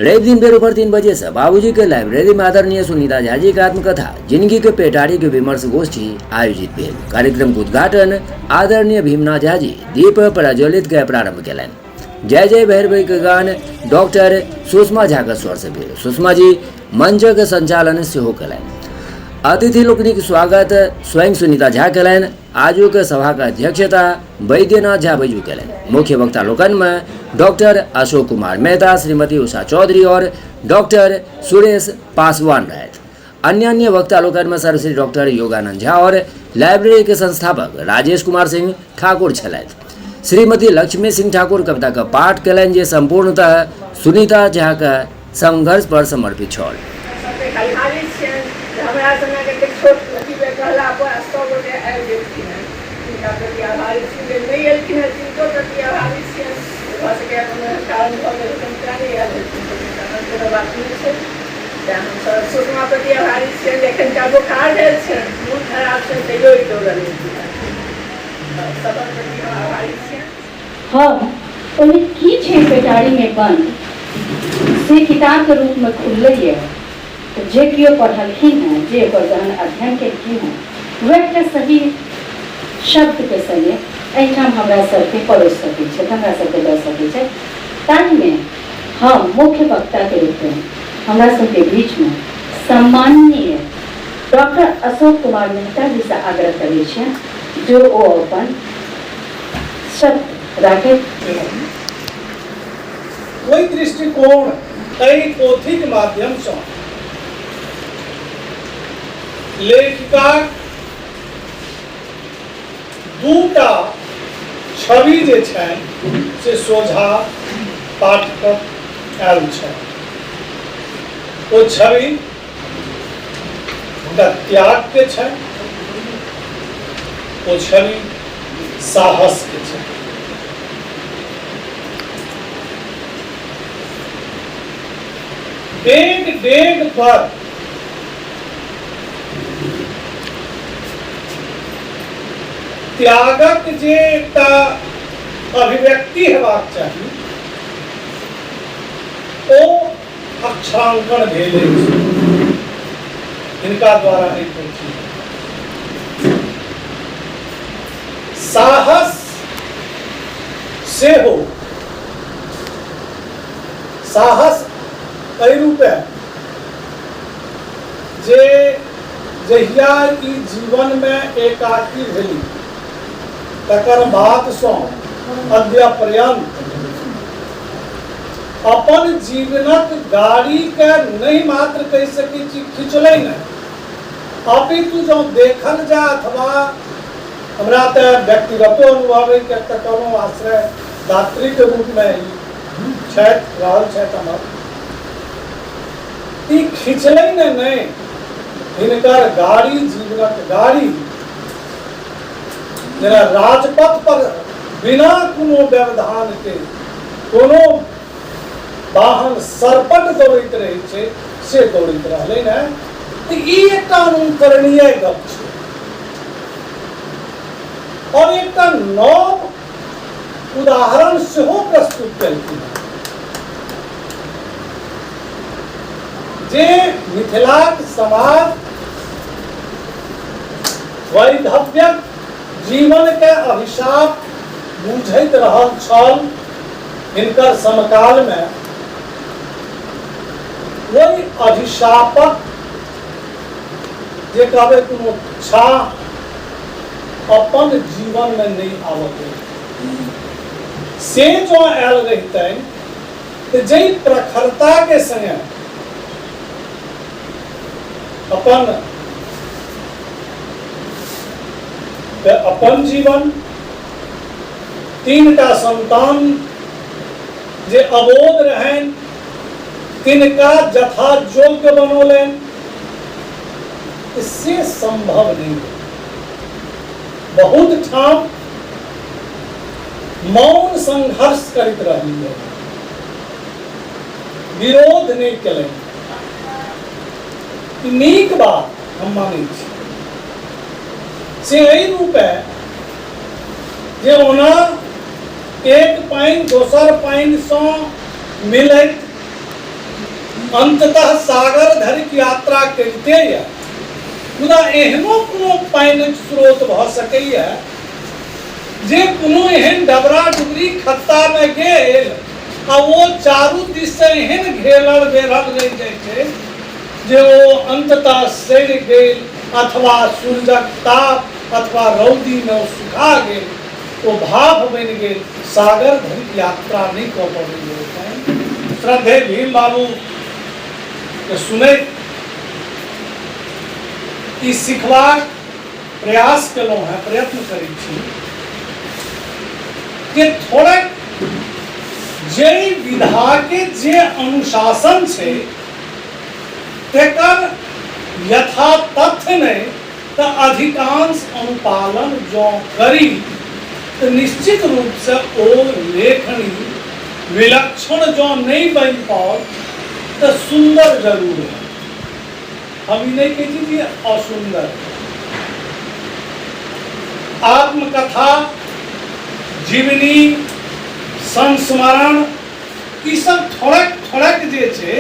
रवि दिन बेरोभर 3 बजे से बाबूजी के लाइब्रेरी में आदरणीय सुनीता झा जी के आत्मकथा जिंदगी के पेटारी के विमर्श गोष्ठी आयोजित भेल। कार्यक्रम के उद्घाटन आदरणीय भीमनाथ झा जी दीप प्रज्वलित के प्रारंभ केलनि। जय जय भैरवी के गान डॉक्टर सुषमा झा के स्वर से भेल। सुषमा जी मंचक संचालन सेहो केलनि। अतिथि लोकनिक स्वागत स्वयं सुनीता झा केलनि। आजुक सभाक अध्यक्षता वैद्यनाथ झा बैजू केलनि। मुख्य वक्ता लोकनि में डॉक्टर अशोक कुमार मेहता, श्रीमती उषा चौधरी और डॉक्टर सुरेश पासवान रहथि। अन्य अन्य वक्ता लोकनि में सर्वश्री डॉक्टर योगानंद झा और लाइब्रेरी के संस्थापक राजेश कुमार सिंह ठाकुर छलथि। श्रीमती लक्ष्मी सिंह ठाकुर कविता के पाठ केलनि जे सम्पूर्णतः सुनीता झा के संघर्ष पर समर्पित छल। आभारी छियनि जे हमरा सनक एतेक छोट अथीमे कहला पर सभ गोटे आबि गेलखिन हेँ, तिनका प्रति आभारी छी। जे नहि एलखिन हेँ तिनको प्रति आभारी छियनि। भऽ सकैए कोनो एहन कारण भऽ गेल हेतनि तेँ नहि आयल हेथिन, तहन कोनो बात नहि छै। तेँ हमसभ सुषमा प्रति आभारी छियनि जे एखन हिनका बोखार भेल छनि, मोन खराब छनि, तैयो ई दौड़ल एलखिन हेँ। सभक प्रति हम आभारी छियनि। हँ, ओहिमे की छै पेटारीमे बन्द, से किताबके रूपमे खुललैए तऽ जे केओ पढ़लखिन हेँ, जे ओकर गहन अध्ययन केलखिन हेँ, वएह सही शब्दके सङ्गे एहिठाम हमरा सभके परोसि सकैत छथि, हमरा सभके दऽ सकैत छथि। ताहिमे हम मुख्य वक्ताके रूपमे हमरा सभके बीचमे सम्माननीय डॉक्टर अशोक कुमार मेहताजीसँ आग्रह करैत छियनि जे ओ अपन शब्द राखैत। ओहि दृष्टिकोण एहि पोथीक माध्यमसँ लेखिकाक दूटा छवि जे छनि से सोझा पाठकक आयल छनि। ओ छवि हुनका त्यागके छनि, ओ छवि साहसके छनि। डेग डेग पर त्यागक जे एकटा अभिव्यक्ति हेबाक चाही ओ अक्षरांकन भेल अछि हिनका द्वारा एहि पोथी। साहस सेहो, साहस एहि रूपे जे जहिया ई जीवनमे एकाकी भेली तकर बादसँ अद्यपर्यंत अपन जीवनक गाड़ीके नहि मात्र कहि सकै छी खिंचलै नहि, अपितु जँ देखल जाय अथवा हमरा तऽ व्यक्तिगतो अनुभव अइ, किएक तऽ कहलहुँ आश्रय दात्रीके रूपमे ई छथि रहल छथि हमर, ई खिंचलै ने नहि, हिनकर गाड़ी जीवनक गाड़ी जेना राजपथ पर बिना कोनो व्यवधान के कोनो वाहन सरपट दौड़ैत रहै छै से दौड़ैत रहलै ने, तऽ ई एकटा अनुकरणीय गप छै और एकटा नव उदाहरण सेहो प्रस्तुत केलखिन जे मिथिलाक समाज वैधव्यक जीवनके अभिशाप बुझैत रहल छल हिनकर समकालमे, ओहि अभिशापक जे कहबै कोनो छाह अपन जीवनमे नहि आबऽ देलखिन। से जँ आयल रहितनि तऽ जाहि प्रखरताके सङ्गे अपन अपन जीवन, तीनटा संतान जे अबोध रहनि तिनका यथा योग्य बनौलनि, से संभव नहीं। बहुत ठाम मौन संघर्ष करैत रहली है, विरोध नहीं केलनि। ई नीक बात हम मानै छी। से एहि रूपे जे ओना एक पानि दोसर पानिसँ मिलैत अन्ततः सागर धरिक यात्रा करिते यऽ, मुदा एहनो कोनो पानिक स्रोत भऽ सकैए जे कोनो एहन डबरा डुबरी खत्तामे गेल आ ओ चारू दिससँ एहन घेरल बेरल रहि जाइ छै जे ओ अन्ततः सड़ि गेल अथवा सूरजक ताप अथवा रौदीमे ओ सुखा गेल, ओ भाफ बनि गेल, सागर धरिक यात्रा नहि कऽ पबैए ओ पानि। श्रद्धेय भीम बाबूके सुनैत ई सिखबाक प्रयास केलहुँ हेँ, प्रयत्न करै छी जे थोड़ेक जाहि विधाके जे अनुशासन छै तेकर यथातथ्य नहि तऽ अधिकांश अनुपालन जँ करी तऽ निश्चित रूपसँ ओ लेखनी विलक्षण जँ नहि बनि पाओत तऽ सुन्दर जरूर हैत। हम ई नहि कहै छी जे असुन्दर। आत्मकथा, जीवनी, संस्मरण ई सब थोड़ेक थोड़ेक जे छै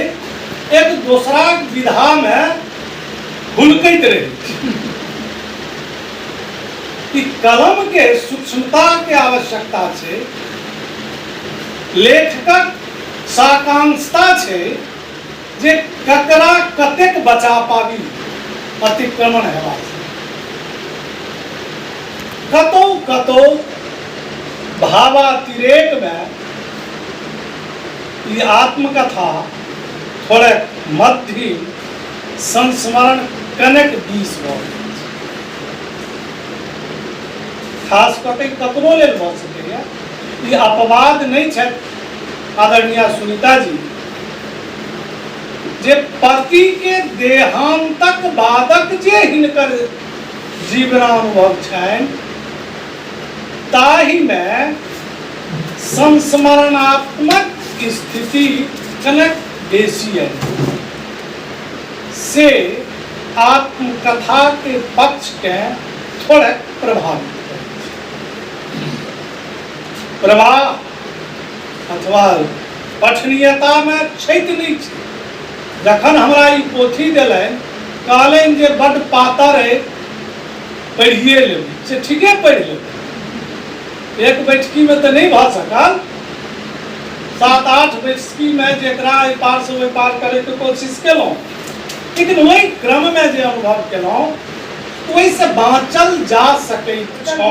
एक दोसराक विधामे हुलकैत रहै छै। ई कलमके सूक्ष्मताके आवश्यकता छै, लेखकक साकांक्षता छै जे ककरा कतेक बचा पाबी अतिक्रमण हेबासँ। कतौ कतौ भावातिरेकमे ई आत्मकथा थोड़े मध्यम, संस्मरण कनेक बीस भऽ गेल छै। खास कऽ के ककरो लेल भऽ सकैए, ई अपवाद नहि छथि आदरणीय सुनीता जी, जे पति के देहांतक बादक जे हिनकर जीवनानुभव छनि ताहिमे संस्मरणात्मक स्थिति कनेक बेसी अछि, से आत्मकथाके पक्षके थोड़ेक प्रभावित करै छै। प्रवाह अथवा पठनीयतामे क्षति नहि छै। जखन हमरा ई पोथी देलनि, कहलनि जे बड्ड पातर अइ, पढ़िए लेबै, से ठीके पढ़ि लेबै। एक बैठकीमे तऽ नहि भऽ सकल, 7-8 बैठकीमे जेकरा एहि पारसँ ओहि पार करैके कोशिश केलहुँ, लेकिन ओहि क्रममे जे अनुभव केलहुँ ओहिसँ बाँचल जा सकैत छल।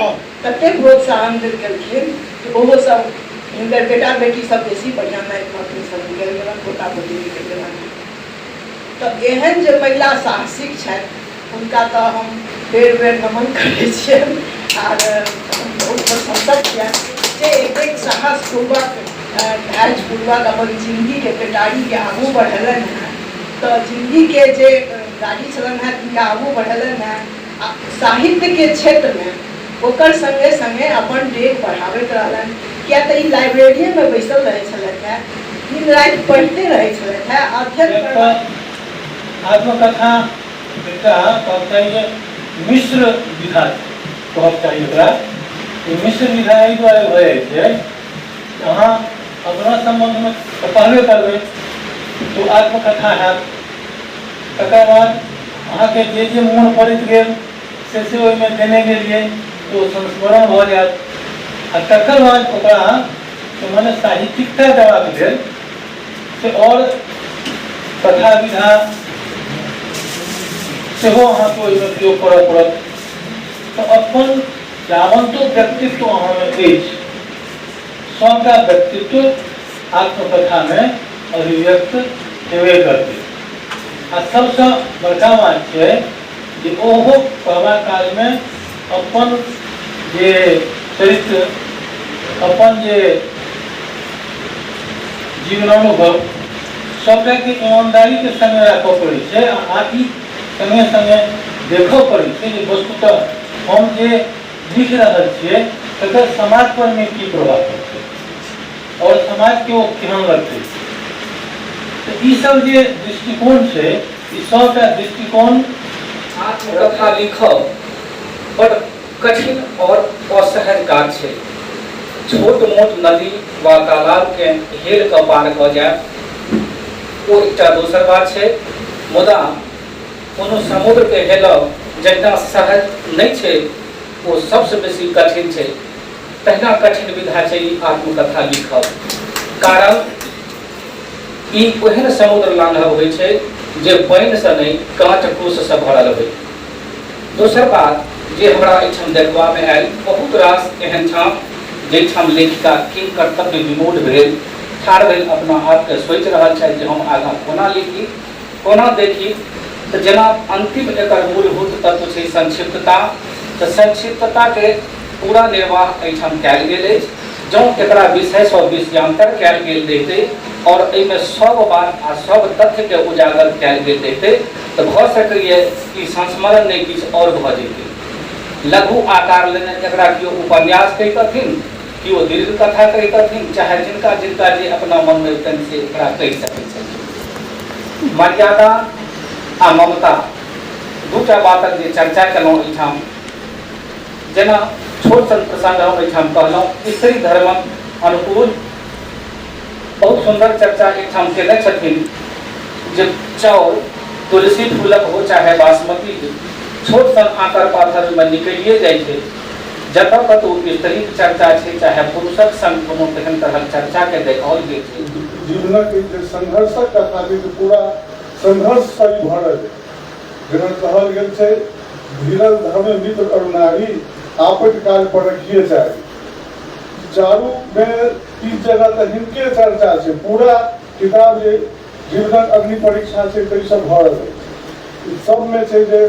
ततेक प्रोत्साहन देल गेलखिन जे ओहो सब हिनकर बेटा बेटी सब बेसी बढ़िआँ नाति नातिन सब निकलि गेलनि, पोता पोती निकलि गेलनि। तऽ एहन जे महिला साहसिक छथि हुनका तऽ हम बेर बेर नमन करै छियनि आर हम बहुत प्रशंसक छियनि जे एतेक साहसपूर्वक धैर्यपूर्वक अपन जिन्दगीके पेटारीके आगू बढ़ेलनि हेँ। तऽ जिन्दगीके जे गाड़ी छलनि हेँ तिनका आगू बढ़ेलनि हेँ आ साहित्यके क्षेत्रमे ओकर सङ्गे सङ्गे अपन डेग बढ़ाबैत रहलनि, किएक तऽ ई लाइब्रेरिएमे बैसल रहै छलथि हेँ, दिन राति पढ़िते रहै छलथि हेँ, अध्ययन एक तऽ आत्मकथा एकटा कहक चाही जे मिश्र विधा कहक चाही ओकरा। ई मिश्र विधा एहि दुआरे भऽ जाइ छै जे अहाँ अपना सम्बन्धमे तऽ कहबे करबै तऽ ओ आत्मकथा हैत, तकर बाद अहाँके जे जे मोन पड़ैत गेल से से ओहिमे देने गेलियै तऽ ओ संस्मरण भऽ जायत, आ तकर बाद ओकरा मने साहित्यिकता देबाक लेल से आओर कथा विधा सेहो अहाँके ओहिमे प्रयोग करऽ पड़त। तऽ अपन जावन्तो व्यक्तित्व अहाँमे अछि सभटा व्यक्तित्व आत्मकथामे अभिव्यक्त हेबे करतै। आ सबसँ बड़का बात छै जे ओहो कहबा कालमे अपन जे चरित्र, अपन जे जीवनानुभव सबटाके ईमानदारीके सङ्गे राखऽ पड़ै छै आ ई सङ्गे सङ्गे देखऽ पड़ै छै जे वस्तुतः हम जे लिख रहल छियै तकर समाज परमे की प्रभाव पड़तै आओर समाजके ओ केहन लगतै। तऽ ई सब जे दृष्टिकोण छै ई सबटा दृष्टिकोण आत्मकथा लिखब बड़ कठिन और असहज काज छै। छोट-मोट नदी वा तालाबकेँ हेल कऽ पार कऽ जाएब ओ एकटा दोसर बात छै। मुदा कोनो समुद्रके हेलब जहिना सहज नहि छै, ओ सबसँ बेसी कठिन छै, तहिना कठिन विधा छै ई आत्मकथा लिखब। कारण ई ओहन समुद्र लाँघब होइ छै जे पानिसँ नहि, काँट कूससँ भरल होइ। दोसर बात जे हमरा एहिठाम देखबामे आयल, बहुत रास एहन ठाम जाहिठाम लेखिका किंग कर्तव्य विमूढ़ भेल ठाढ़ भेल अपना आपके सोचि रहल छथि जे हम आगाँ कोना लिखी, कोना देखी। तऽ जेना अन्तिम एकर मूलभूत तत्व छै संक्षिप्तता, तऽ संक्षिप्तताके पूरा निर्वाह एहिठाम कयल गेल अछि। जँ एकरा विषयसँ विषयांतर कयल गेल रहितै आओर एहिमे सब बात आ सब तथ्यके उजागर कयल गेल रहितै तऽ भऽ सकैए ई संस्मरण नहि किछु आओर भऽ जइतै। लघु आकार लेने एकरा केओ उपन्यास कहितथिन, केओ दीर्घ कथा कहितथिन, चाहे जिनका जिनका जे अपना मनमे अबितनि से एकरा कहि सकै छथिन। मर्यादा आ ममता दूटा बातक जे चर्चा केलहुँ एहिठाम, जेना छोट सन प्रसंग हम एहिठाम कहलहुँ, स्त्री धर्मक अनुकूल बहुत सुन्दर चर्चा एकठाम केने छथिन जे चाउर तुलसी फूलक हो चाहे बासमती के, छोट सन आंकर पाथर ओहिमे निकलिए जाइ छै। जतऽ कतहु स्त्रीक चर्चा छै चाहे पुरुषक संग कोनो तेहन तरहक चर्चाके देखाओल गेल छै। जीवनक जे संघर्षक कथा छै से पूरा संघर्षसँ ई भरल अछि। जेना कहल गेल छै, धीरज धर्म मित्र अरु नारी, आपति काल परखिए चारी। चारूमे तीन जगह तऽ हिनके चर्चा छै। पूरा किताब जे जीवनक अग्नि परीक्षा छै ताहिसँ भरल अछि। ई सबमे छै जे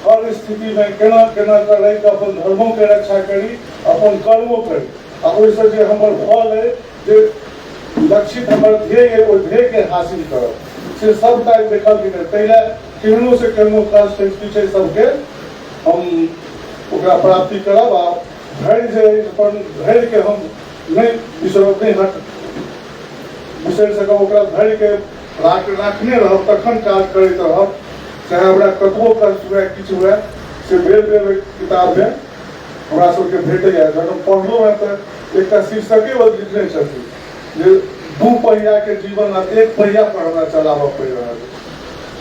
हर स्थितिमे केना केना कऽ रहि कऽ अपन धर्मोके रक्षा करी, अपन कर्मो करी आ ओहिसँ जे हमर फल अइ, जे लक्षित हमर ध्येय अइ, ओहि ध्येयके हासिल करब, से सबटा देखल गेल। ताहि लए केहनो से केहनो कष्ट अछि, किछु अछि, सबके हम ओकरा प्राप्ति करब आ धैर्य जे अछि अपन धैर्यके हम नहि बिसरब, नहि हट बिसरि सकब, ओकरा धैर्यके राखने रहब, तखन काज करैत रहब, चाहे हमरा कतबो कष्ट हुए, किछु हुए। से बेर बेर ओहि किताबमे हमरा सबके भेटैए। जखन पढ़लहुँ हेँ तऽ एकटा शीर्षके ओ लिखने छथिन जे दू पहियाके जीवन आब एक पहिया पर हमरा चलाबऽ पड़ि रहल अछि।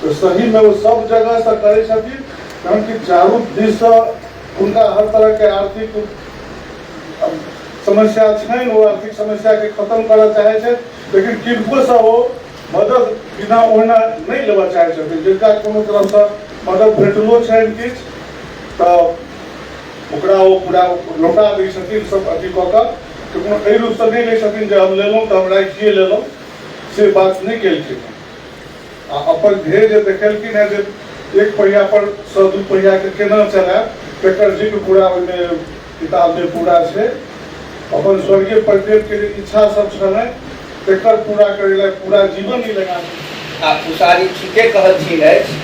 तऽ सहीमे ओ सब जगहसँ करै छथिन, जहन कि चारू दिससँ हुनका हर तरहके आर्थिक समस्या छनि। ओ आर्थिक समस्याके खत्म करऽ चाहै छथि, लेकिन किनकोसँ ओ मदद बिना ओहिना नहि लेबऽ चाहै छथिन। जिनका कोनो तरहसँ मदद भेटलो छनि किछु, तऽ ओकरा ओ पूरा लौटा दै छथिन सब अथी कऽ कऽ। कखनो एहि रूपसँ नहि लै छथिन जे हम लेलहुँ तऽ हम राखिए लेलहुँ, से बात नहि केलखिन हँ। आ अपन ध्येय जे देखेलखिन हेँ जे एक पहिया पर सँ दू पहियाके केना चलायब, तकर जिक्र पूरा ओहिमे किताबमे पूरा छै। अपन स्वर्गीय पतिदेवके जे इच्छा सब छलनि तकर पूरा करै लए पूरा जीवन ही लगा आ तुषारी ठीके कहलखिन अछि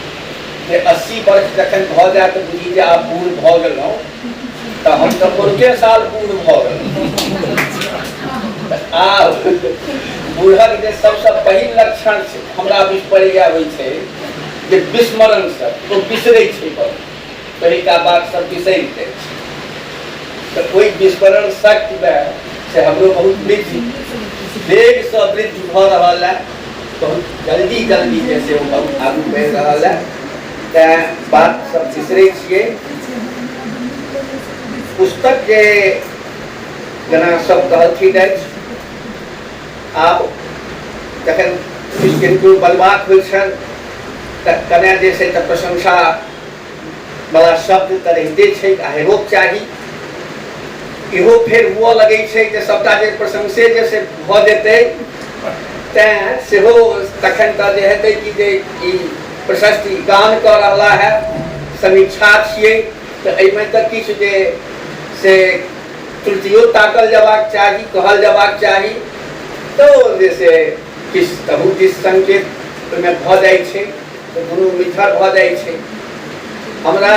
जे 80 वर्ष जखन भऽ जाय तऽ बुझी जे आब बूढ़ भऽ गेलहुँ, तऽ हम तऽ पोरके साल बूढ़ भऽ गेलहुँ। आब बूढ़क जे सबसँ पहिल लक्षण हमरा बुझि पड़ैए होइ छै जे विस्मरण सब ओ बिसरै छै, बड़ पहिलका बात सब बिसरि जाइ छै। तऽ ओहि विस्मरण शक्तिमे से हमरो बहुत वृद्धि वेगसँ वृद्धि भऽ रहल है, बहुत जल्दी जल्दी जे से ओ बहुत आगू बढ़ि रहल है, तैँ बात सब बिसरै छियै। पुस्तक जे जेना सब कहलखिन अछि, आब जखन किछु किनको बलबाक होइ छनि तऽ कने जे छै तऽ प्रशंसा बला शब्द तऽ रहिते छै आ हेबोक चाही। इहो फेर हुअ लगै छै जे सबटा जे प्रशंसे जे से भऽ जेतै तैँ सेहो तखन तऽ जे हेतै कि जे ई प्रशस्ति गान कऽ रहला है, समीक्षा छियै, तऽ एहिमे तऽ किछु जे से त्रुटियो ताकल जयबाक चाही, कहल जयबाक चाही, तऽ जे से किछु तहू दिस संकेत ओहिमे भऽ जाइ छै, तऽ दुनू मिथर भऽ जाइ छै। हमरा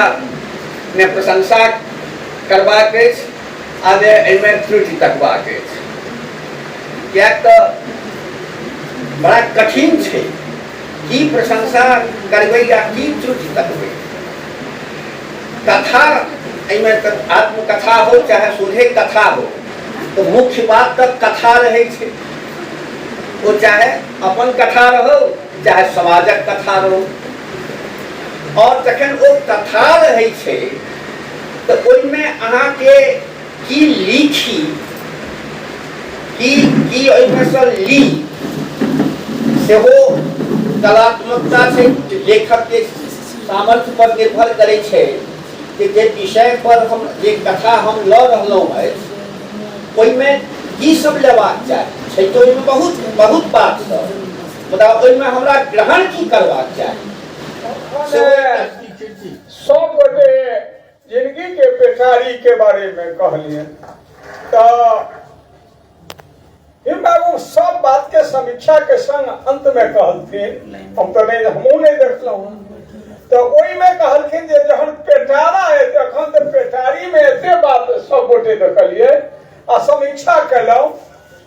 ने प्रशंसा करबाक अछि आ ने एहिमे त्रुटि तकबाक अछि, किएक तऽ बड़ा कठिन छै की प्रशंसा करबै या की त्रुटि तकबै। कथा एहिमे तऽ आत्मकथा हो चाहे सोझे कथा हो, तऽ मुख्य बात तऽ कथा रहै छै। ओ चाहे अपन कथा रहौ चाहे समाजक कथा रहौ। आओर जखन ओ कथा रहै छै तऽ ओहिमे अहाँके की लिखी, की की ओहिमे सँ ली, सेहो कलात्मकता छै। लेखकके सामर्थ्य पर निर्भर करै छै कि जे विषय पर हम जे कथा हम लऽ रहलहुँ अछि ओहिमे की सब लेबाक चाही छै। तऽ ओहिमे बहुत बहुत बात सब, मुदा ओहिमे हमरा ग्रहण की करबाक चाही सेहो एकटा। सब गोटे जिंदगी के पेटारी के बारे में कहलियनि तऽ भीम बाबू सब बात के समीक्षा के संग अंत में कहलथिन, हम तऽ नहीं, हमहूँ नहीं देखलहुँ हँ, तऽ ओहिमे कहलखिन जे जहन पेटारा एतै, अखन तऽ पेटारी में एते बात सब गोटे देखलियै आ समीक्षा केलहुँ,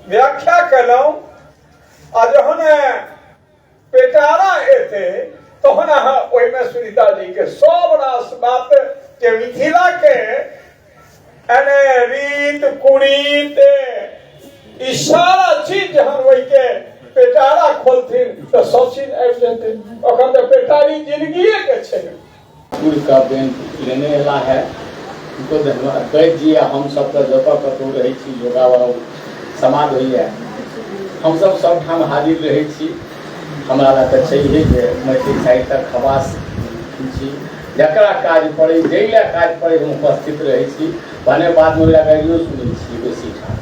व्याख्या केलहुँ, आ जहन पेटारा एतै तहन अहाँ ओहिमे सुनीता जी के सब रास बात जे मिथिला के एने रीत कुरीत ई सारा चीज जहन ओहिके पेटारा खोलथिन तऽ सब चीज आबि जेतै। अखन तऽ पेटारी जिंदगिए के छै। पुर का बैंक लेने अयला है, हुनको धन्यवाद। वैद्य जी आ हमसब तऽ जतऽ कतहु रहै छी, योगा समाज होइए, हमसब सबठाम हाजिर रहै छी। हमरा लए तऽ छैहे जे मैथिली साहित्यक खवास छी, जकरा काज पड़ै, जाहि लए काज पड़ै, हम उपस्थित रहै छी। भने बादमे ओहि लए गाड़ियो सुनै छी बेसी ठाम।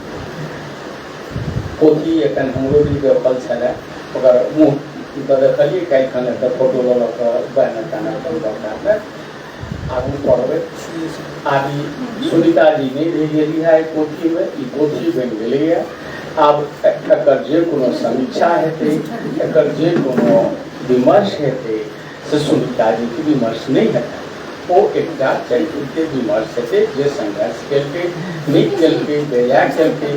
पोथी एखन हमरो नहि देखल छलए, ओकर मुँह तऽ देखलियै काल्हि खन एकटा फोटो लऽ लऽ कऽ बैनर तैनर पर बड़कामे। आगू पढ़बै। आब ई सुनीता जी नहि रहि गेली है एहि पोथीमे, ई पोथी बनि गेलैए। आब एकर जे कोनो समीक्षा हेतै, एकर जे कोनो विमर्श हेतै, से सुनीता जीके विमर्श नहि हेतै, ओ एकटा चरित्रके विमर्श हेतै जे संघर्ष केलकै, नीक केलकै, बेजाय केलकै।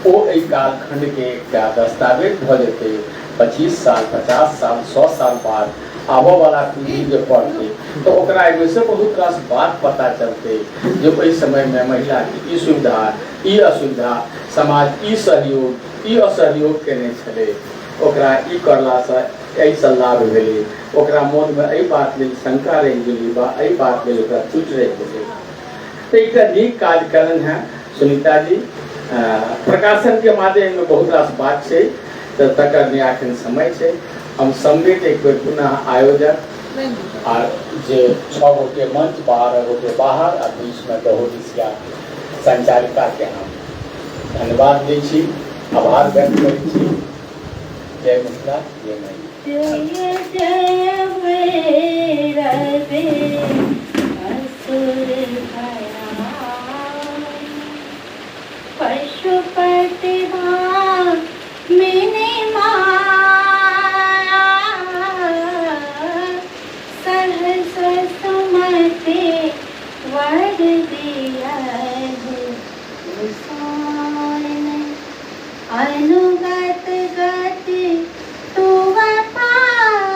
ओ एहि कालखण्डके एकटा दस्तावेज भऽ जेतै। 25 साल, 50 साल, 100 साल बाद आबऽ वाला पीढ़ी जे पढ़तै तऽ ओकरा एहिमे से बहुत रास बात पता चलतै जे ओहि समयमे महिलाके ई सुविधा, ई असुविधा, समाज ई सहयोग, ई असहयोग केने छलै, ओकरा ई करलासँ एहिसँ लाभ भेलै, ओकरा मोनमे एहि बात लेल शंका रहि गेलै वा एहि बात लेल ओकरा चुट रहि गेलै। तऽ एकटा नीक काज कयलनि हेँ सुनीता जी। प्रकाशनके माध्यममे बहुत रास बात छै, तऽ तकर नहि एखन समय छै। हम सम्मिलित एक बेर पुनः आयोजक आ जे 6 गोटे मंच, 12 गोटे बाहर आ बीचमे दहोदिशिया संचालिकाके हम धन्यवाद दै छी, आभार व्यक्त करै छी। जय मिथिला, जय मैथिली। जय जय भैरवे असुर भयाउनि, पशुपति भामिनी माया, सहस सुमति वर दियहु गोसाइन, अनुगत गति तुव पाई,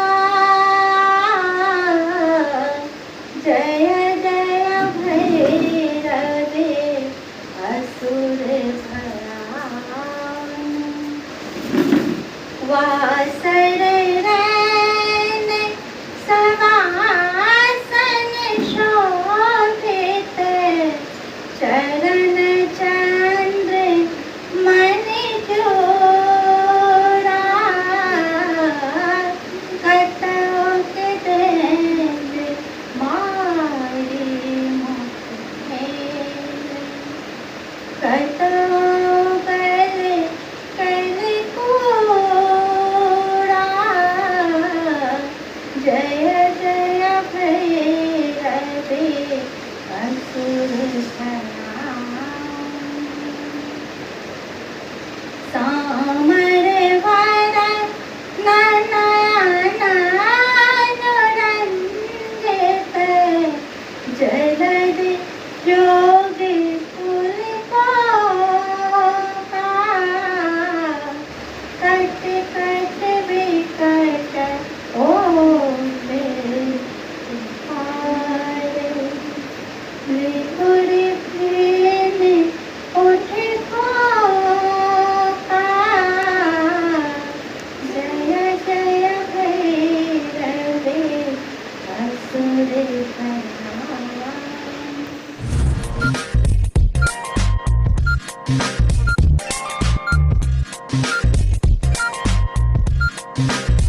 Thank you.